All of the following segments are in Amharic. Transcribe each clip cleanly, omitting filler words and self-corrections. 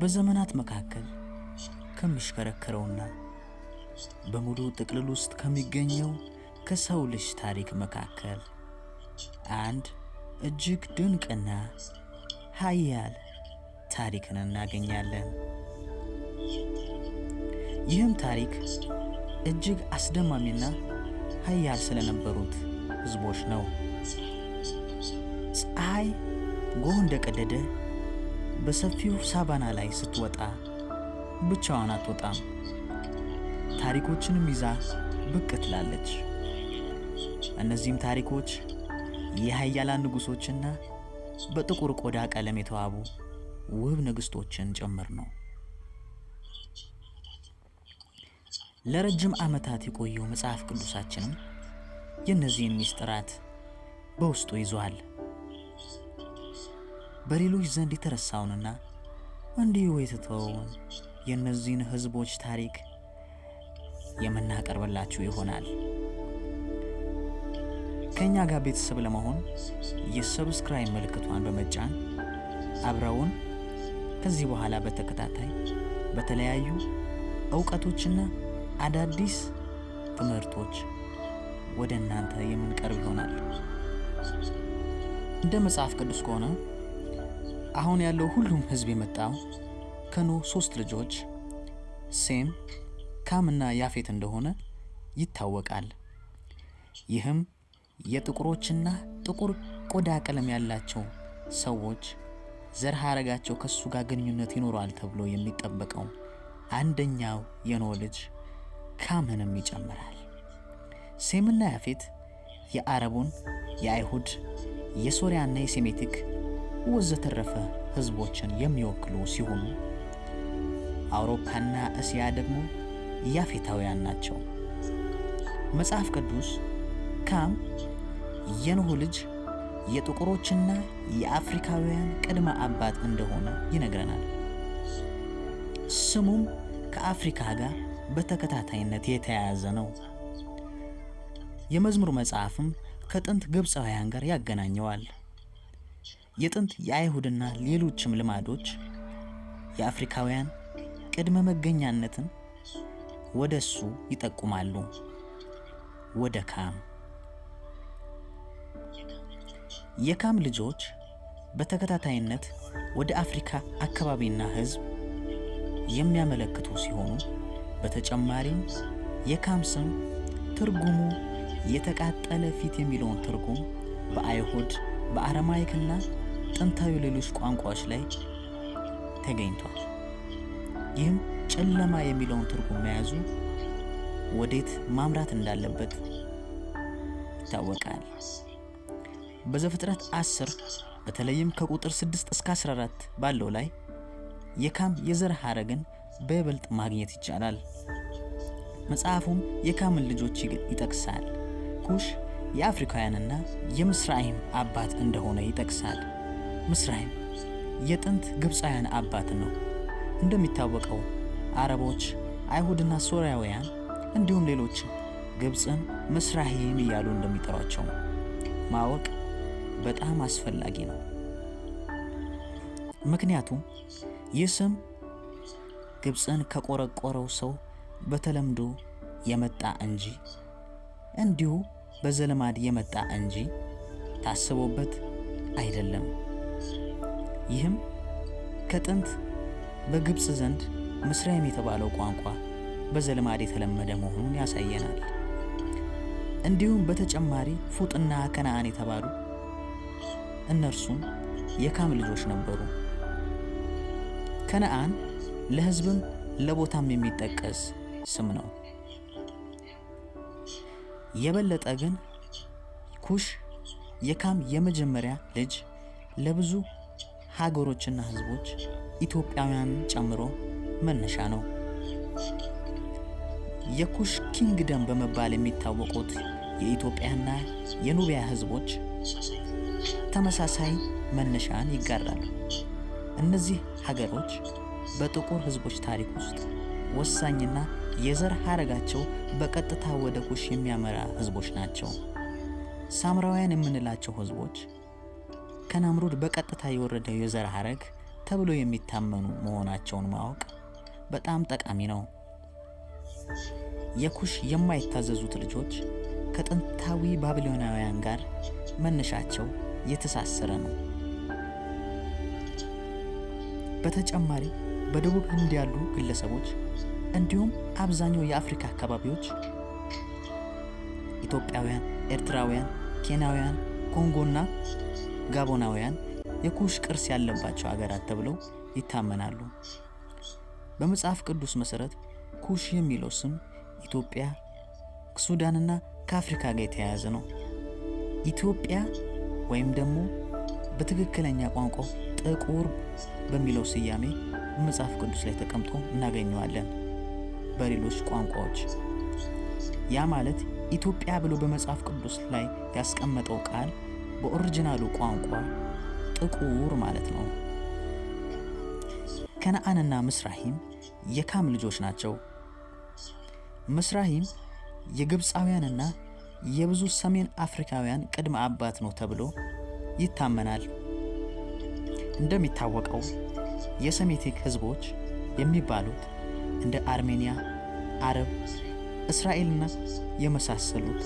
በዘመናት መካከል ከሚሽከረከረውና በሙሉ ጥቅልል ውስጥ ከሚገኘው ከሰው ልጅ ታሪክ መካከል አንድ እጅግ ድንቅና ኃያል ታሪክን እናገኛለን። ይህም ታሪክ እጅግ አስደማሚና ኃያል ስለነበሩት ሕዝቦች ነው። ፀሐይ ጎህ እንደቀደደ በሰፊው ሳቫና ላይ ስትወጣ ብቻዋን አትወጣም። ታሪኮችንም ይዛ ብቅ ትላለች። እነዚህም ታሪኮች የኃያላን ንጉሶችና በጥቁር ቆዳ ቀለም የተዋቡ ውብ ንግስቶችን ጭምር ነው። ለረጅም ዓመታት የቆየው መጽሐፍ ቅዱሳችንም የእነዚህን ምስጢራት በውስጡ ይዟል። በሌሎች ዘንድ የተረሳውንና እንዲሁ የተተወውን የእነዚህን ሕዝቦች ታሪክ የምናቀርብላችሁ ይሆናል። ከእኛ ጋር ቤተሰብ ለመሆን የ subscribe ምልክቷን በመጫን አብረውን ከዚህ በኋላ በተከታታይ በተለያዩ እውቀቶችና አዳዲስ ትምህርቶች ወደ እናንተ የምንቀርብ ይሆናል። እንደ መጽሐፍ ቅዱስ ከሆነ አሁን ያለው ሁሉም ሕዝብ የመጣው ከኖህ ሶስት ልጆች ሴም፣ ካምና ያፌት እንደሆነ ይታወቃል። ይህም የጥቁሮችና ጥቁር ቆዳ ቀለም ያላቸው ሰዎች ዘር ሐረጋቸው ከሱ ጋር ግንኙነት ይኖረዋል ተብሎ የሚጠበቀው አንደኛው የኖህ ልጅ ካምንም ይጨምራል። ሴምና ያፌት የአረቡን፣ የአይሁድ፣ የሶሪያና የሴሜቲክ ወዘተረፈ ህዝቦችን የሚወክሉ ሲሆኑ አውሮፓና እስያ ደግሞ ያፌታውያን ናቸው። መጽሐፍ ቅዱስ ካም የኖህ ልጅ የጥቁሮችና የአፍሪካውያን ቅድመ አባት እንደሆነ ይነግረናል። ስሙም ከአፍሪካ ጋር በተከታታይነት የተያያዘ ነው። የመዝሙር መጽሐፍም ከጥንት ግብፃውያን ጋር ያገናኘዋል። የጥንት የአይሁድና ሌሎችም ልማዶች የአፍሪካውያን ቅድመ መገኛነትን ወደ እሱ ይጠቁማሉ፣ ወደ ካም። የካም ልጆች በተከታታይነት ወደ አፍሪካ አካባቢና ሕዝብ የሚያመለክቱ ሲሆኑ በተጨማሪም የካም ስም ትርጉሙ የተቃጠለ ፊት የሚለውን ትርጉም በአይሁድ፣ በአረማይክና ጥንታዊ ሌሎች ቋንቋዎች ላይ ተገኝቷል። ይህም ጨለማ የሚለውን ትርጉም መያዙ ወዴት ማምራት እንዳለበት ይታወቃል። በዘፍጥረት 10 በተለይም ከቁጥር 6 እስከ 14 ባለው ላይ የካም የዘር ሐረግን በይበልጥ ማግኘት ይቻላል። መጽሐፉም የካምን ልጆች ይጠቅሳል። ኩሽ የአፍሪካውያንና የምስራይም አባት እንደሆነ ይጠቅሳል። ምስራይም የጥንት ግብፃውያን አባት ነው። እንደሚታወቀው አረቦች፣ አይሁድና ሶርያውያን እንዲሁም ሌሎች ግብፅን ምስራሂም እያሉ እንደሚጠሯቸው ማወቅ በጣም አስፈላጊ ነው። ምክንያቱም ይህ ስም ግብፅን ከቆረቆረው ሰው በተለምዶ የመጣ እንጂ እንዲሁ በዘልማድ የመጣ እንጂ ታስቦበት አይደለም። ይህም ከጥንት በግብፅ ዘንድ ምስራይም የተባለው ቋንቋ በዘልማድ የተለመደ መሆኑን ያሳየናል። እንዲሁም በተጨማሪ ፉጥና ከነአን የተባሉ እነርሱም የካም ልጆች ነበሩ። ከነአን ለሕዝብም ለቦታም የሚጠቀስ ስም ነው። የበለጠ ግን ኩሽ የካም የመጀመሪያ ልጅ ለብዙ ሀገሮችና ሕዝቦች ኢትዮጵያውያን ጨምሮ መነሻ ነው። የኩሽ ኪንግደም በመባል የሚታወቁት የኢትዮጵያና የኑቢያ ሕዝቦች ተመሳሳይ መነሻን ይጋራሉ። እነዚህ ሀገሮች በጥቁር ሕዝቦች ታሪክ ውስጥ ወሳኝና የዘር ሐረጋቸው በቀጥታ ወደ ኩሽ የሚያመራ ሕዝቦች ናቸው። ሳምራውያን የምንላቸው ሕዝቦች ከናምሩድ በቀጥታ የወረደው የዘር ሐረግ ተብሎ የሚታመኑ መሆናቸውን ማወቅ በጣም ጠቃሚ ነው። የኩሽ የማይታዘዙት ልጆች ከጥንታዊ ባቢሎናውያን ጋር መነሻቸው የተሳሰረ ነው። በተጨማሪ በደቡብ ህንድ ያሉ ግለሰቦች እንዲሁም አብዛኛው የአፍሪካ አካባቢዎች ኢትዮጵያውያን፣ ኤርትራውያን፣ ኬንያውያን፣ ኮንጎና ጋቦናውያን የኩሽ ቅርስ ያለባቸው ሀገራት ተብለው ይታመናሉ። በመጽሐፍ ቅዱስ መሰረት ኩሽ የሚለው ስም ኢትዮጵያ፣ ሱዳንና ከአፍሪካ ጋር የተያያዘ ነው። ኢትዮጵያ ወይም ደግሞ በትክክለኛ ቋንቋው ጥቁር በሚለው ስያሜ በመጽሐፍ ቅዱስ ላይ ተቀምጦ እናገኘዋለን። በሌሎች ቋንቋዎች ያ ማለት ኢትዮጵያ ብሎ በመጽሐፍ ቅዱስ ላይ ያስቀመጠው ቃል በኦሪጂናሉ ቋንቋ ጥቁር ማለት ነው። ከነአንና ምስራሂም የካም ልጆች ናቸው። ምስራሂም የግብፃውያንና የብዙ ሰሜን አፍሪካውያን ቅድመ አባት ነው ተብሎ ይታመናል። እንደሚታወቀው የሰሜቲክ ህዝቦች የሚባሉት እንደ አርሜኒያ፣ አረብ፣ እስራኤልና የመሳሰሉት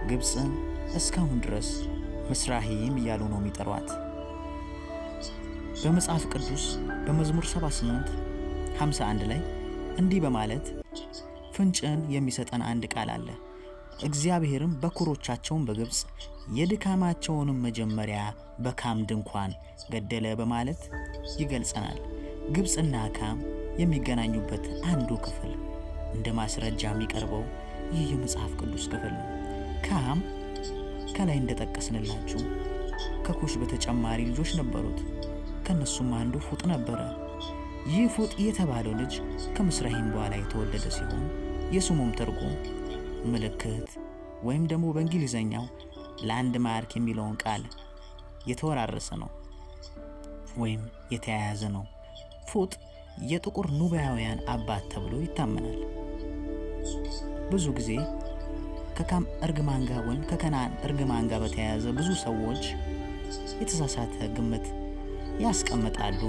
ግብፅን እስካሁን ድረስ ምስራሂም እያሉ ነው የሚጠሯት። በመጽሐፍ ቅዱስ በመዝሙር 78 51 ላይ እንዲህ በማለት ፍንጭን የሚሰጠን አንድ ቃል አለ። እግዚአብሔርም በኩሮቻቸውን በግብፅ የድካማቸውንም መጀመሪያ በካም ድንኳን ገደለ በማለት ይገልጸናል። ግብፅና ካም የሚገናኙበት አንዱ ክፍል እንደ ማስረጃ የሚቀርበው ይህ የመጽሐፍ ቅዱስ ክፍል ነው። ካም ከላይ እንደጠቀስንላችሁ ከኩሽ በተጨማሪ ልጆች ነበሩት። ከነሱም አንዱ ፉጥ ነበረ። ይህ ፉጥ የተባለው ልጅ ከምስራሂም በኋላ የተወለደ ሲሆን የስሙም ትርጉም ምልክት ወይም ደግሞ በእንግሊዘኛው landmark የሚለውን ቃል የተወራረሰ ነው ወይም የተያያዘ ነው። ፉጥ የጥቁር ኑቢያውያን አባት ተብሎ ይታመናል። ብዙ ጊዜ ከካም እርግማን ጋር ወይም ከከነአን እርግማን ጋር በተያያዘ ብዙ ሰዎች የተሳሳተ ግምት ያስቀምጣሉ።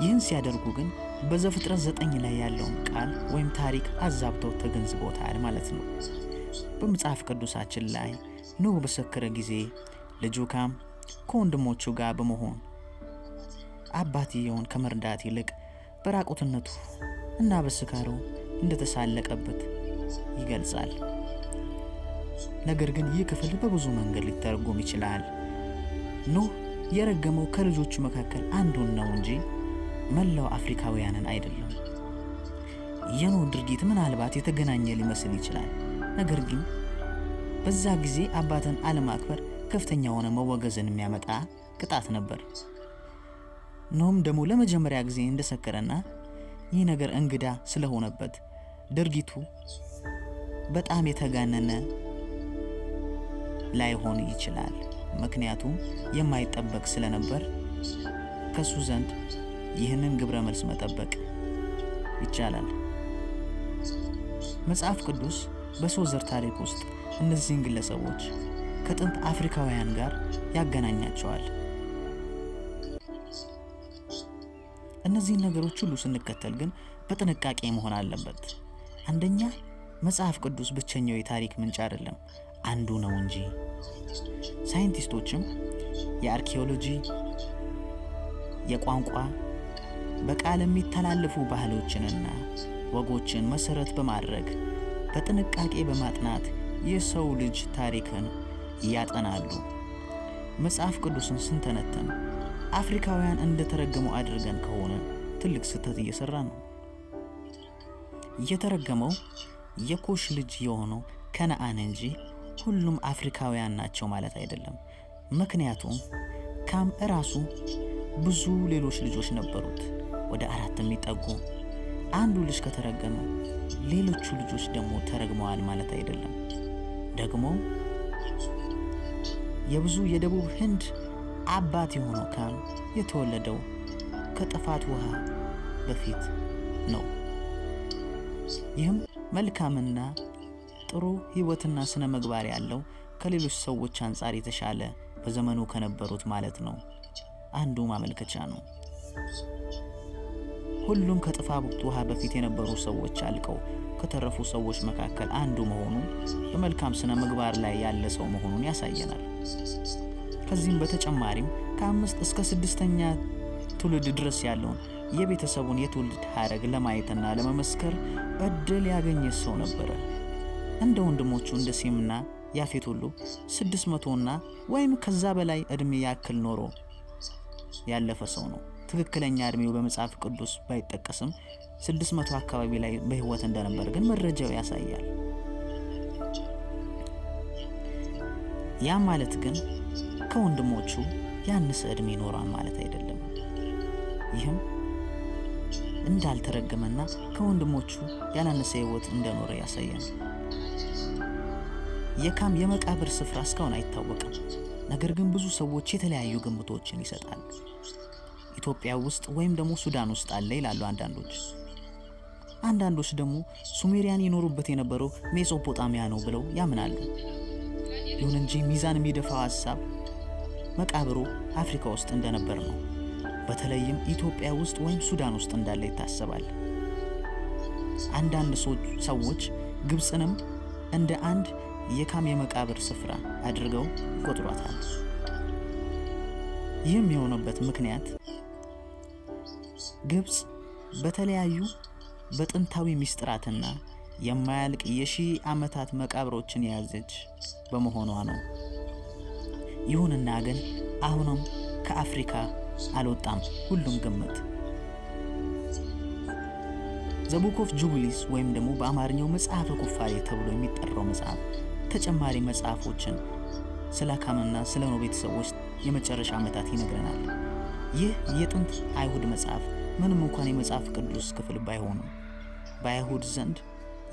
ይህን ሲያደርጉ ግን በዘፍጥረት 9 ላይ ያለውን ቃል ወይም ታሪክ አዛብተው ተገንዝቦታል ማለት ነው። በመጽሐፍ ቅዱሳችን ላይ ኖህ በሰከረ ጊዜ ልጁ ካም ከወንድሞቹ ጋር በመሆን አባትየውን ከመርዳት ይልቅ በራቁትነቱ እና በስካሩ እንደተሳለቀበት ይገልጻል። ነገር ግን ይህ ክፍል በብዙ መንገድ ሊተረጎም ይችላል። ኖህ የረገመው ከልጆቹ መካከል አንዱን ነው እንጂ መላው አፍሪካውያንን አይደለም። የኖህ ድርጊት ምናልባት የተገናኘ ሊመስል ይችላል። ነገር ግን በዛ ጊዜ አባትን አለማክበር ከፍተኛ የሆነ መወገዝን የሚያመጣ ቅጣት ነበር። ኖህም ደግሞ ለመጀመሪያ ጊዜ እንደሰከረና ይህ ነገር እንግዳ ስለሆነበት ድርጊቱ በጣም የተጋነነ ላይሆን ይችላል። ምክንያቱም የማይጠበቅ ስለነበር ከሱ ዘንድ ይህንን ግብረ መልስ መጠበቅ ይቻላል። መጽሐፍ ቅዱስ በሰው ዘር ታሪክ ውስጥ እነዚህን ግለሰቦች ከጥንት አፍሪካውያን ጋር ያገናኛቸዋል። እነዚህን ነገሮች ሁሉ ስንከተል ግን በጥንቃቄ መሆን አለበት። አንደኛ፣ መጽሐፍ ቅዱስ ብቸኛው የታሪክ ምንጭ አይደለም፣ አንዱ ነው እንጂ። ሳይንቲስቶችም የአርኪኦሎጂ፣ የቋንቋ፣ በቃል የሚተላለፉ ባህሎችንና ወጎችን መሰረት በማድረግ በጥንቃቄ በማጥናት የሰው ልጅ ታሪክን ያጠናሉ። መጽሐፍ ቅዱስን ስንተነተን አፍሪካውያን እንደተረገሙ አድርገን ከሆነ ትልቅ ስህተት እየሰራ ነው። የተረገመው የኩሽ ልጅ የሆነው ከነአን እንጂ ሁሉም አፍሪካውያን ናቸው ማለት አይደለም። ምክንያቱም ካም እራሱ ብዙ ሌሎች ልጆች ነበሩት፣ ወደ 4 የሚጠጉ። አንዱ ልጅ ከተረገመ ሌሎቹ ልጆች ደግሞ ተረግመዋል ማለት አይደለም። ደግሞ የብዙ የደቡብ ህንድ አባት የሆነው ካም የተወለደው ከጥፋት ውሃ በፊት ነው። ይህም መልካምና ጥሩ ህይወትና ስነ ምግባር ያለው ከሌሎች ሰዎች አንጻር የተሻለ በዘመኑ ከነበሩት ማለት ነው አንዱ ማመልከቻ ነው። ሁሉም ከጥፋት ውሃ በፊት የነበሩ ሰዎች አልቀው ከተረፉ ሰዎች መካከል አንዱ መሆኑ በመልካም ስነ ምግባር ላይ ያለ ሰው መሆኑን ያሳየናል። ከዚህም በተጨማሪም ከአምስት እስከ ስድስተኛ ትውልድ ድረስ ያለውን የቤተሰቡን የትውልድ ሐረግ ለማየትና ለመመስከር እድል ያገኘ ሰው ነበረ። እንደ ወንድሞቹ እንደ ሴምና ያፌት ሁሉ 600ና ወይም ከዛ በላይ እድሜ ያክል ኖሮ ያለፈ ሰው ነው። ትክክለኛ እድሜው በመጽሐፍ ቅዱስ ባይጠቀስም 600 አካባቢ ላይ በሕይወት እንደነበር ግን መረጃው ያሳያል። ያ ማለት ግን ከወንድሞቹ ያነሰ እድሜ ይኖራል ማለት አይደለም። ይህም እንዳልተረገመና ከወንድሞቹ ያላነሰ ሕይወት እንደኖረ ያሳያል። የካም የመቃብር ስፍራ እስካሁን አይታወቅም። ነገር ግን ብዙ ሰዎች የተለያዩ ግምቶችን ይሰጣሉ። ኢትዮጵያ ውስጥ ወይም ደግሞ ሱዳን ውስጥ አለ ይላሉ አንዳንዶች። አንዳንዶች ደግሞ ሱሜሪያን ይኖሩበት የነበረው ሜሶፖጣሚያ ነው ብለው ያምናሉ። ይሁን እንጂ ሚዛን የሚደፋው ሀሳብ መቃብሩ አፍሪካ ውስጥ እንደነበር ነው። በተለይም ኢትዮጵያ ውስጥ ወይም ሱዳን ውስጥ እንዳለ ይታሰባል። አንዳንድ ሰዎች ግብፅንም እንደ አንድ የካም የመቃብር ስፍራ አድርገው ይቆጥሯታል። ይህም የሆነበት ምክንያት ግብፅ በተለያዩ በጥንታዊ ሚስጥራትና የማያልቅ የሺህ ዓመታት መቃብሮችን የያዘች በመሆኗ ነው። ይሁንና ግን አሁንም ከአፍሪካ አልወጣም ሁሉም ግምት። The Book of Jubilees ወይም ደግሞ በአማርኛው መጽሐፈ ኩፋሌ ተብሎ የሚጠራው መጽሐፍ ተጨማሪ መጽሐፎችን ስለ ካምና ስለ ኖህ ቤተሰቦች የመጨረሻ ዓመታት ይነግረናል። ይህ የጥንት አይሁድ መጽሐፍ ምንም እንኳን የመጽሐፍ ቅዱስ ክፍል ባይሆንም በአይሁድ ዘንድ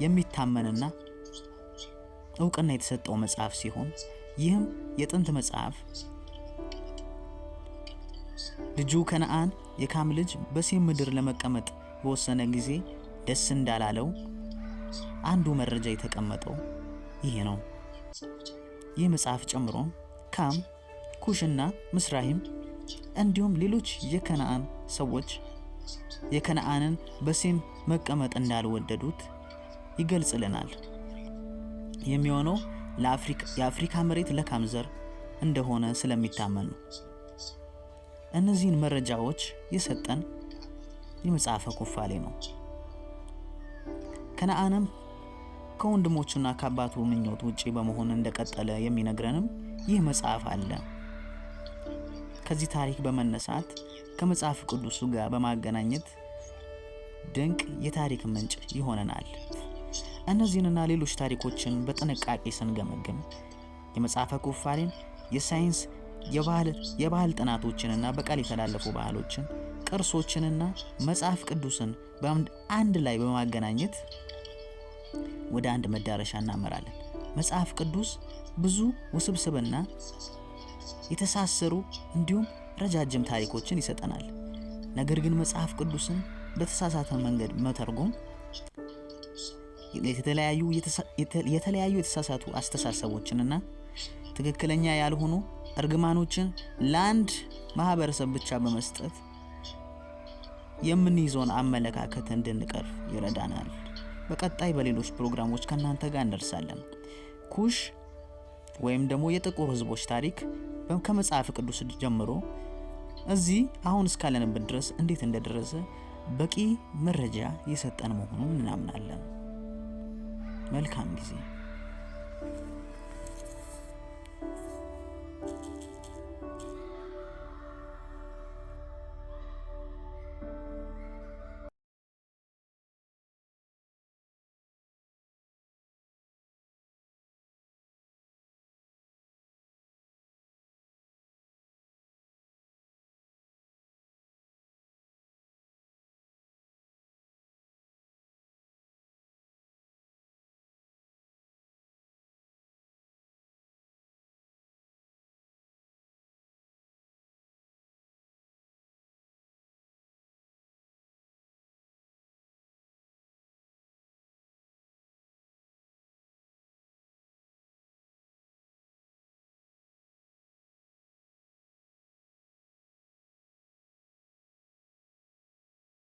የሚታመንና እውቅና የተሰጠው መጽሐፍ ሲሆን፣ ይህም የጥንት መጽሐፍ ልጁ ከነአን የካም ልጅ በሴም ምድር ለመቀመጥ በወሰነ ጊዜ ደስ እንዳላለው አንዱ መረጃ የተቀመጠው ይሄ ነው። ይህ መጽሐፍ ጨምሮ ካም፣ ኩሽና ምስራሂም እንዲሁም ሌሎች የከነአን ሰዎች የከነአንን በሴም መቀመጥ እንዳልወደዱት ይገልጽልናል። የሚሆነው የአፍሪካ መሬት ለካም ዘር እንደሆነ ስለሚታመን ነው። እነዚህን መረጃዎች የሰጠን የመጽሐፈ ኩፋሌ ነው። ከነአንም ከወንድሞቹና ከአባቱ ምኞት ውጪ በመሆን እንደቀጠለ የሚነግረንም ይህ መጽሐፍ አለ። ከዚህ ታሪክ በመነሳት ከመጽሐፍ ቅዱሱ ጋር በማገናኘት ድንቅ የታሪክ ምንጭ ይሆነናል። እነዚህንና ሌሎች ታሪኮችን በጥንቃቄ ስንገመግም የመጽሐፈ ኩፋሌን፣ የሳይንስ፣ የባህል ጥናቶችንና በቃል የተላለፉ ባህሎችን፣ ቅርሶችንና መጽሐፍ ቅዱስን አንድ ላይ በማገናኘት ወደ አንድ መዳረሻ እናመራለን። መጽሐፍ ቅዱስ ብዙ ውስብስብና የተሳሰሩ እንዲሁም ረጃጅም ታሪኮችን ይሰጠናል። ነገር ግን መጽሐፍ ቅዱስን በተሳሳተ መንገድ መተርጎም የተለያዩ የተሳሳቱ አስተሳሰቦችንና ትክክለኛ ያልሆኑ እርግማኖችን ለአንድ ማህበረሰብ ብቻ በመስጠት የምንይዘውን አመለካከት እንድንቀርፍ ይረዳናል። በቀጣይ በሌሎች ፕሮግራሞች ከእናንተ ጋር እንደርሳለን። ኩሽ ወይም ደግሞ የጥቁር ሕዝቦች ታሪክ ከመጽሐፍ ቅዱስ ጀምሮ እዚህ አሁን እስካለንበት ድረስ እንዴት እንደደረሰ በቂ መረጃ የሰጠን መሆኑን እናምናለን። መልካም ጊዜ።